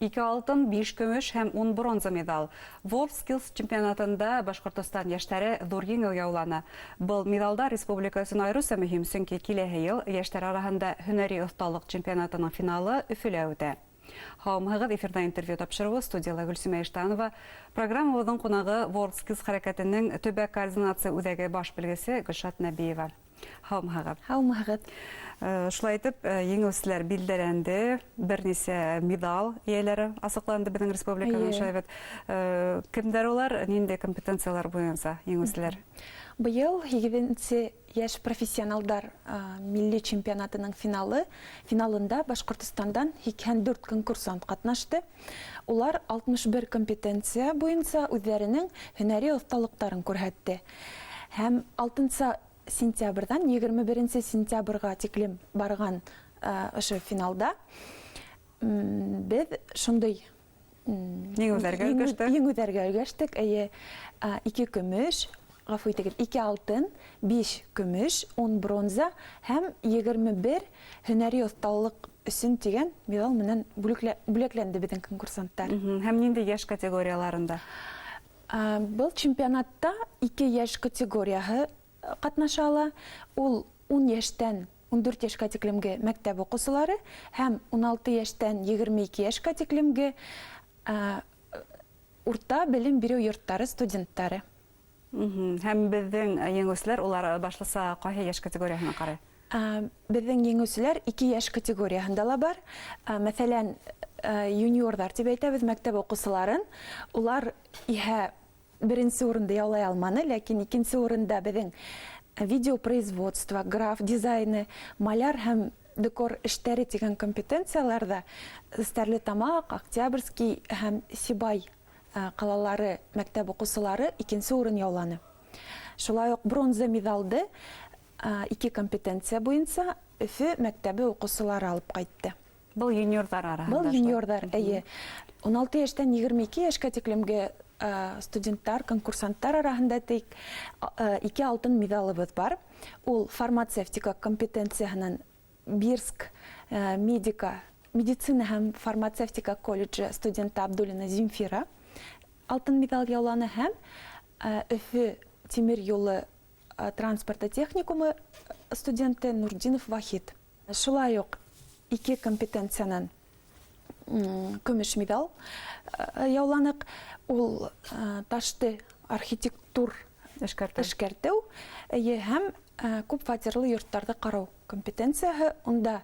Ике алтын, биш көмөш һәм 10 бронза миҙал. WorldSkills чемпионатында Башҡортостан йәштәре ҙур еңеү яуланы. Был миҙалдар республика өсөн айырыуса мөһим, сөнки киләһе йыл йәштәр араһында һөнәри оҫталыҡ чемпионатының финалы Өфөлә үтә. Һаумыһығыҙ, эфирҙа интервью тапшырыуы, студияла Гөлсөмә Иштанова. Программабыҙҙың ҡунағы WorldSkills хәрәкәтенең төбәк координация үҙәге баш белгесе Гөлшат Нәбиева. Һаумыһығыҙ. Һаумыһығыҙ. Шулай итеп, еңеүселәр билдәләнде, бер нисә миҙал эйәләре асыҡланды беҙҙең республиканың шулай бит. Кемдәр улар, ниндәй компетенциялар буйынса еңеүселәр? Быйыл 8-нсе йәш профессионалдар милли чемпионатының финалы, финалында Башҡортостандан 84 конкурсант ҡатнашты. Улар 61 компетенция буйынса үҙҙәренең һөнәри оҫталыҡтарын күрһәтте. Һәм 6 сентябрҙән 21 сентябрға тиклем барған ошо финалда беҙ шундай еңеүҙәргә өлгәштек. Еңеүҙәргә өлгәштек, эйе. 2 көмөш, ғәфү итегеҙ, 2 алтын, 5 көмөш, 10 бронза һәм 21 һөнәри оҫталыҡ өсөн тигән миҙал менән бүләкләнде беҙҙең конкурсанттар. Һәм ниндәй йәш категорияларында? Был чемпионатта 2 йәш категорияһы ҡатнаша ала. Ул 10 йәштән 14 йәшкә тиклемге мәктәп уҡыусылары һәм 16 йәштән 22 йәшкә тиклемге урта белем биреү йорттары студенттары. Һәм беҙҙең еңеүселәр улар башлыса ҡайһы йәш категорияһына ҡарай? Беҙҙең еңеүселәр 2 йәш категорияһында ла бар. Мәҫәлән, юниорҙар тип әйтәбеҙ мәктәп уҡыусыларын. Улар иһә беренсе урынды яулай алманы, ләкин икенсе урында беҙҙең видеопроизводство, граф дизайны, маляр һәм декор эштәре тигән компетенцияларҙа Стәрлетамаҡ, Октябрьский һәм Сибай ҡалалары мәктәп уҡыусылары икенсе урын яуланы. Шулай уҡ бронза миҙалды 2 компетенция буйынса Өфө мәктәбе уҡыусылары алып ҡайтты. Был юниорҙар араһында. Был юниорҙар, эйе. 16 йәштән 22 йәшкә тиклемге студенттар, конкурсанттар араһында тик 2 алтын миҙалыбыҙ бар. Ул фармацевтика компетенцияһынан Бирск медика, медицина һәм фармацевтика колледжы студенты Абдуллина Земфира алтын миҙал яуланы һәм Өфө тимер юлы транспорты техникумы студенты Нурдинов Вахит. Шулай уҡ 2 компетенциянан көмөш миҙал яуланыҡ. Ул ташты архитектур эшкәртеү һәм күп фатирлы йорттарҙы ҡарау компетенцияһы. Унда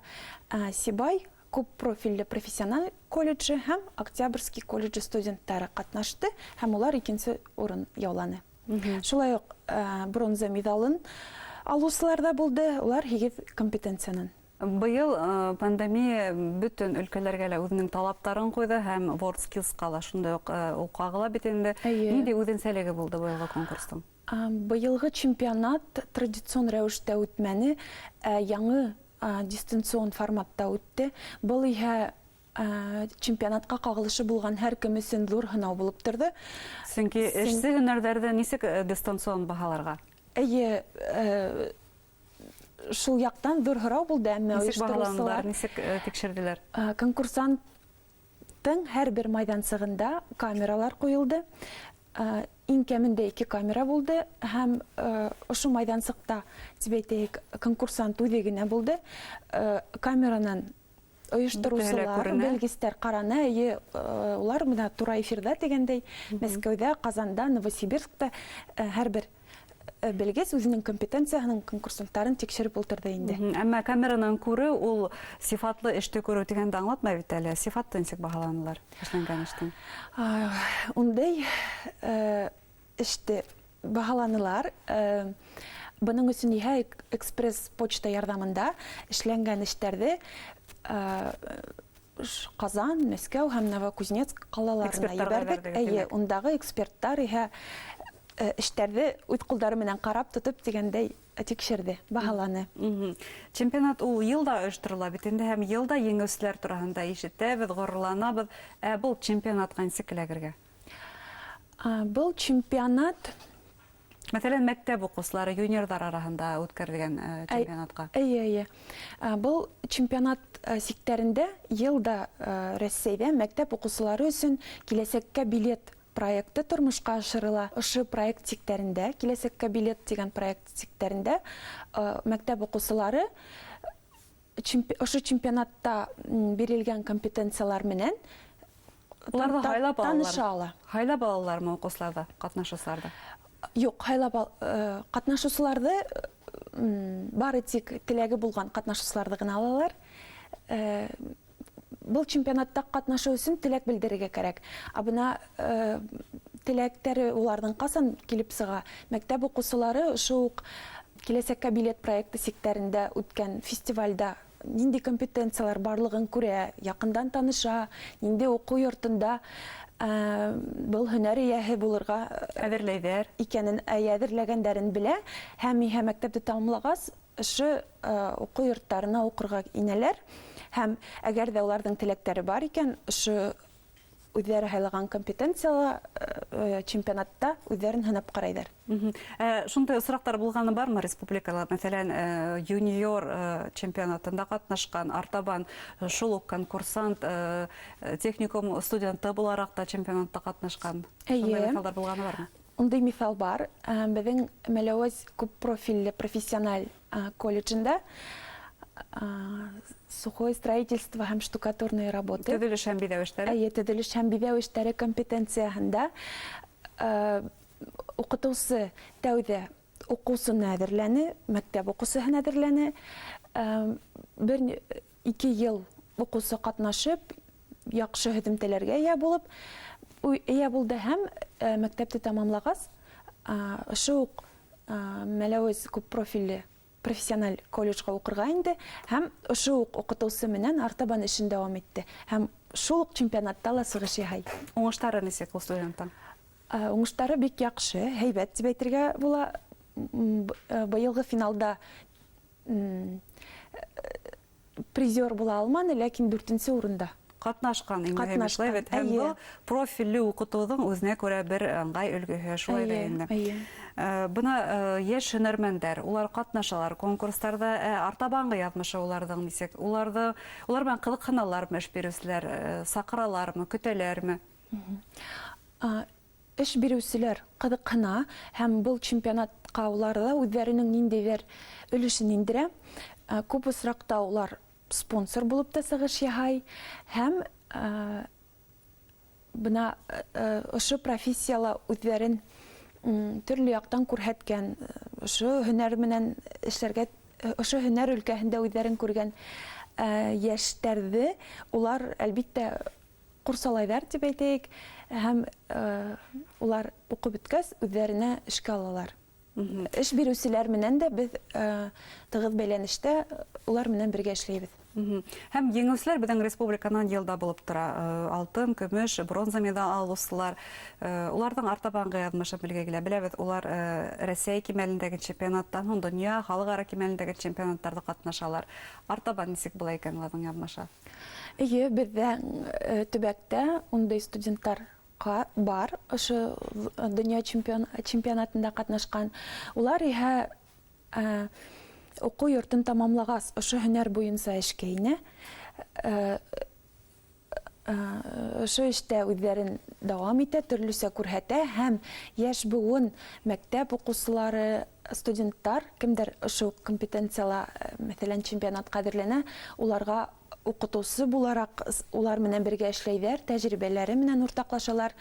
Сибай күп профилле профессиональ колледжы һәм Октябрьский колледжы студенттары ҡатнашты һәм улар икенсе урын яуланы. Шулай уҡ бронза миҙалын алыусылар ҙа булды, улар 8 компетенциянан. Быйыл пандемия бөтөн өлкәләргә лә үҙенең талаптарын ҡуйҙы һәм WorldSkills-ҡа ла шундай уҡ ул ҡағыла бит инде. Ниндәй үҙенсәлеге булды быйылғы конкурстың? Быйылғы чемпионат традицион рәүештә үтмәне, ә яңы дистанцион форматта үтте. Был иһә чемпионатҡа ҡағылышы булған һәр кем өсөн ҙур һынау булып торҙо. Сөнки эшсе һөнәрҙәрҙе нисек дистанцион баһаларға? Эйе, шул яҡтан ҙур һорау булды, әммә нисек баһаланылар, нисек тикшерҙеләр? Конкурсанттың һәр бер майҙансығында камералар ҡуйылды. Иң кәмендә 2 камера булды һәм ошо майҙансыҡта, тип әйтәйек, конкурсант үҙе генә булды. Камеранан ойоштороусылар, белгестәр ҡараны, эйе, улар бына тура эфирҙа тигәндәй, Мәскәүҙә, Ҡазанда, Новосибирскта һәр бер белгес үҙенең компетенцияһының конкурсанттарын тикшереп ултырҙы инде. Әммә камеранан күреү ул сифатлы эште күреү тигәнде аңлатмай бит әле. Сифатты нисек баһаланылар эшләнгән эштең? Ундай эште баһаланылар. Бының өсөн иһә экспресс почта ярҙамында эшләнгән эштәрҙе Ҡазан, Мәскәү һәм Новокузнецк ҡалаларына ебәрҙек. Эйе, ундағы эксперттар иһә эштәрҙе үҙ ҡулдары менән ҡарап тотоп тигәндәй тикшерҙе, баһаланы. Чемпионат ул йыл да ойошторола бит инде һәм йыл да еңеүселәр тураһында ишетәбеҙ, ғорурланабыҙ. Ә был чемпионатҡа нисек эләгергә? Был чемпионат Мәҫәлән, мәктәп уҡыусылары, юниорҙар араһында үткәрелгән чемпионатҡа. Эйе, эйе. Был чемпионат сиктәрендә йыл да Рәсәйҙә мәктәп уҡыусылары өсөн «Киләсәккә билет» проекты тормошҡа ашырыла. Ошо проект сиктәрендә, «Киләсәккә билет» тигән проект сиктәрендә мәктәп уҡыусылары ошо чемпионатта бирелгән компетенциялар менән Уларҙы һайлап алалар. таныша ала. Һайлап алалармы уҡыусыларҙы, ҡатнашыусыларҙы? Юҡ, һайлап ҡатнашыусыларҙы бары тик теләге булған ҡатнашыусыларҙы ғына алалар. Был чемпионатта ҡатнашыу өсөн теләк белдерергә кәрәк. Ә бына теләктәре уларҙың ҡасан килеп сыға? Мәктәп уҡыусылары ошо уҡ «Киләсәккә билет» проекты сиктәрендә үткән фестивальдә ниндәй компетенциялар барлығын күрә, яҡындан таныша, ниндәй уҡыу йортонда был һөнәр эйәһе булырға әҙерләйҙәр икәнен, әҙерләгәндәрен белә һәм иһә мәктәпте тамамлағас ошо уҡыу йорттарына уҡырға инәләр. Һәм әгәр ҙә уларҙың теләктәре бар икән, ошо үҙҙәре һайлаған компетенцияла чемпионатта үҙҙәрен һынап ҡарайҙар. Шундай осраҡтар булғаны бармы республикала? Мәҫәлән, юниор чемпионатында ҡатнашҡан, артабан шул уҡ конкурсант, техникум студенты булараҡ та чемпионатта ҡатнашҡан. Шундай миҫалдар булғаны бармы? Ундай миҫал бар. Беҙҙең Мәләүез күп профилле профессиональ колледжында сухое строительство һәм штукатурные работы. Төҙөлөш һәм биҙәү эштәре. Эйе, төҙөлөш һәм биҙәү эштәре компетенцияһында уҡытыусы тәүҙә уҡыусыны әҙерләне, мәктәп уҡыусыһын әҙерләне. Бер ике йыл уҡыусы ҡатнашып, яҡшы һөҙөмтәләргә эйә булып, эйә булды һәм мәктәпте тамамлағас, ошо уҡ Мәләүез күп профилле профессиональ колледжға уҡырға инде һәм ошо уҡ уҡытыусы менән артабан эшен дауам итте. Һәм шул уҡ чемпионатта ла сығыш яһай. Уңыштары нисек ул студенттың? Уңыштары бик яҡшы, һәйбәт тип әйтергә була. Быйылғы финалда призер була алманы, ләкин дүртенсе урында. Ҡатнашҡан, иң мөһиме шулай бит. Һәм был профилле уҡытыуҙың үҙенә күрә бер ыңғай өлгөһө шулай да инде. Бына йәш һөнәрмәндәр, улар ҡатнашалар конкурстарҙа, артабанғы яҙмышы уларҙың нисек? Улар менән ҡыҙыҡһыналармы эш биреүселәр, саҡыралармы, көтәләрме? Эш биреүселәр ҡыҙыҡһына һәм был чемпионатҡа улар ҙа үҙҙәренең ниндәйҙер өлөшөн индерә. Күп осраҡта улар спонсор булып та сығыш яһай һәм бына ошо профессияла үҙҙәрен төрлө яҡтан күрһәткән, ошо һөнәр менән эшләргә, ошо һөнәр өлкәһендә үҙҙәрен күргән йәштәрҙе улар әлбиттә ҡурсалайҙар тип әйтәйек, һәм улар уҡып бөткәс үҙҙәренә эшкә алалар. Эш биреүселәр менән дә беҙ тығыҙ бәйләнештә, улар менән бергә эшләйбеҙ. Һәм еңеүселәр беҙҙең республиканан йылда булып тора. Алтын, көмөш, бронза миҙал алыусылар. Уларҙың артабанғы яҙмышы белгә килә. Беләбеҙ, улар Рәсәй кимәлендәге чемпионаттан һуң донъя, халыҡ-ара кимәлендәге чемпионаттарҙа ҡатнашалар. Артабан нисек була икән уларҙың яҙмышы? Эйе, беҙҙә төбәктә ундай студенттар бар, ошо донъя чемпионатында ҡатнашҡан. Улар иһә уҡыу йортон тамамлағас, ошо һөнәр буйынса эшкә инә. Ошо эштә үҙҙәрен дауам итә, төрлөсә күрһәтә һәм йәш быуын мәктәп уҡыусылары, студенттар, кемдәр ошо компетенцияла, мәҫәлән, чемпионатҡа әҙерләнә, уларға уҡытыусы булараҡ улар менән бергә эшләйҙәр, тәжрибәләре менән уртаҡлашалар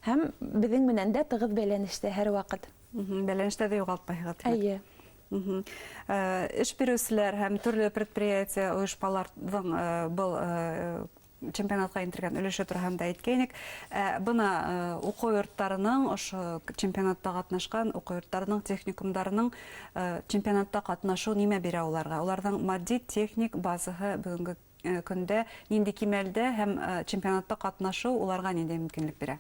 һәм беҙҙең менән дә тығыҙ бәйләнештә һәр ваҡыт. Бәйләнештә ҙә юғалтмайһығыҙ, тимәк. Эйе. Эш биреүселәр һәм төрлө предприятие ойошмаларҙың был чемпионатҡа индергән өлөшө тураһында әйткәйнек. Бына уҡыу йорттарының, ошо чемпионатта ҡатнашҡан уҡыу йорттарының, техникумдарының чемпионатта ҡатнашыу нимә бирә уларға? Уларҙың матди техник базаһы бөгөнгө көндә ниндәй кимәлдә һәм чемпионатта ҡатнашыу уларға ниндәй мөмкинлек бирә?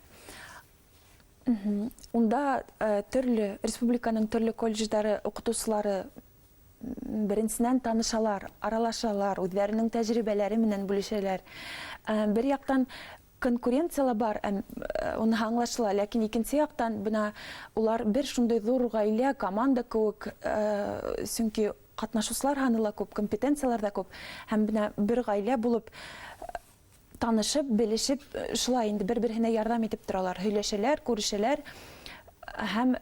Унда республиканың төрлө колледждары уҡытыусылары беренсенән танышалар, аралашалар, үҙҙәренең тәжрибәләре менән бүлешәләр. Бер яҡтан Конкуренция ла бар, уныһы аңлашыла, ләкин икенсе яҡтан бына улар бер шундай ҙур ғаилә, команда кеүек, сөнки ҡатнашыусылар һаны ла күп, компетенциялар ҙа күп, һәм бына бер ғаилә булып танышып, белешеп, шулай инде бер-береһенә ярҙам итеп торалар, һөйләшәләр, күрешәләр. Һәм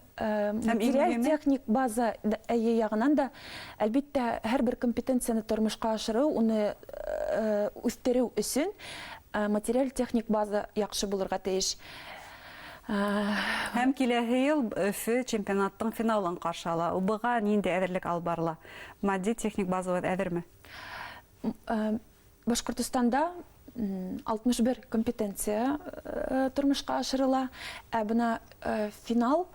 материаль-техник база әйе яғынан да, әлбиттә, һәр бер компетенцияны тормошҡа ашырыу, уны үҫтереү өсөн материаль-техник база яҡшы булырға тейеш. Һәм киләһе йыл Өфө чемпионаттың финалын ҡаршы ала. Быға ниндәй әҙерлек алып барыла? Матди-техник базабыҙ әҙерме? Башҡортостанда 61 компетенция тормошҡа ашырыла, ә бына финал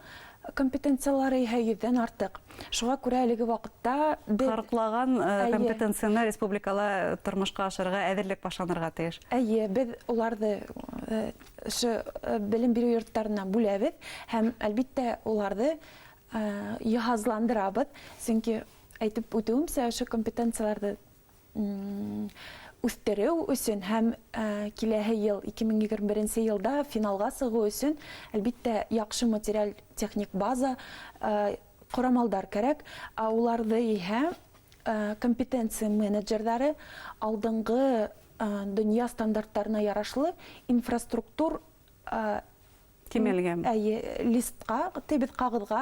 компетенциялары иһә 100-дән артыҡ. Шуға күрә әлеге ваҡытта беҙ ҡырҡлаған компетенцияны республикала тормошҡа ашырырға әҙерлек башланырға тейеш. Эйе, беҙ уларҙы ошо белем биреү йорттарына бүләбеҙ һәм әлбиттә уларҙы йыһазландырабыҙ, сөнки әйтеп үтеүемсә, ошо компетенцияларҙы үҫтереү өсөн һәм киләһе йыл 2021 йылда финалға сығыу өсөн әлбиттә яҡшы материаль техник база, ҡорамалдар кәрәк. Ә уларҙы иһә компетенция менеджерҙары алдынғы донъя стандарттарына ярашлы инфраструктур кимәлгә, әйе, листҡа, тибеҙ ҡағыҙға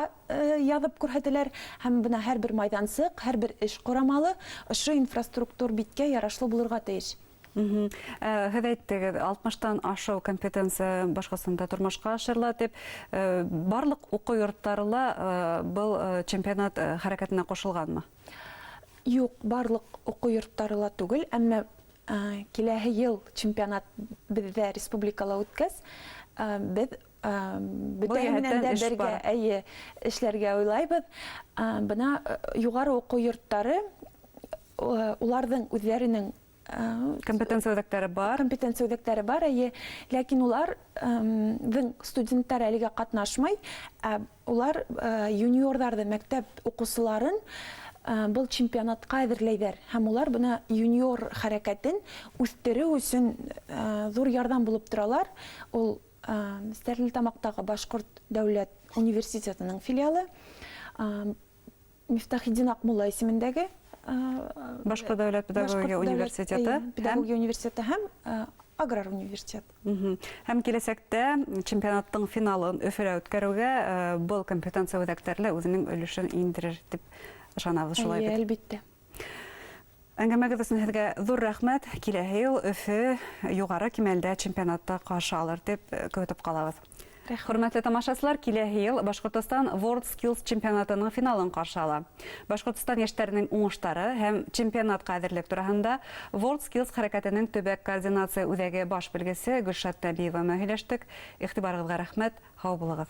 яҙып күрһәтәләр, һәм бына һәр бер майҙансыҡ, һәр бер эш ҡорамалы ошо инфраструктур биткә ярашлы булырға тейеш. Һеҙ әйттегеҙ, 60-тан ашыу компетенция Башҡортостанда тормошҡа ашырыла тип, барлыҡ уҡыу йорттары ла был чемпионат хәрәкәтенә ҡушылғанмы? Юҡ, барлыҡ уҡыу йорттары ла түгел, әммә киләһе йыл чемпионат беҙҙә республикала үткәс, беҙ бөтәһе менән дә бергә әйе эшләргә уйлайбыҙ. Бына юғары уҡыу йорттары, уларҙың үҙҙәренең компетенция үҙәктәре бар. Компетенция үҙәктәре бар, әйе. Ләкин уларҙың студенттары әлегә ҡатнашмай. Улар юниорҙарҙы, мәктәп уҡыусыларын был чемпионатҡа әҙерләйҙәр. Һәм улар бына юниор хәрәкәтен үҫтереү өсөн ҙур ярҙам булып торалар. Ул Стәрлетамаҡтағы Башҡорт дәүләт университетының филиалы, Мифтахетдин Аҡмулла исемендәге Башҡорт дәүләт педагогия университеты, педагогия университеты һәм аграр университет. Һәм киләсәктә чемпионаттың финалын Өфөлә үткәреүгә был компетенция үҙәктәре лә үҙенең өлөшөн индерер тип ышанабыҙ, шулай бит? Әлбиттә. Әңгәмәгеҙ өсөн һеҙгә ҙур рәхмәт. Киләһе йыл Өфө юғары кимәлдә чемпионатта ҡаршы алыр тип көтөп ҡалабыҙ. Хөрмәтле тамашасылар, киләһе йыл Башҡортостан World Skills чемпионатының финалын ҡаршы ала. Башҡортостан йәштәренең уңыштары һәм чемпионатҡа әҙерлек тураһында World Skills хәрәкәтенең төбәк координация үҙәге баш белгесе Гөлшат Нәбиева менән һөйләштек. Иғтибарығыҙға рәхмәт, һау булығыҙ.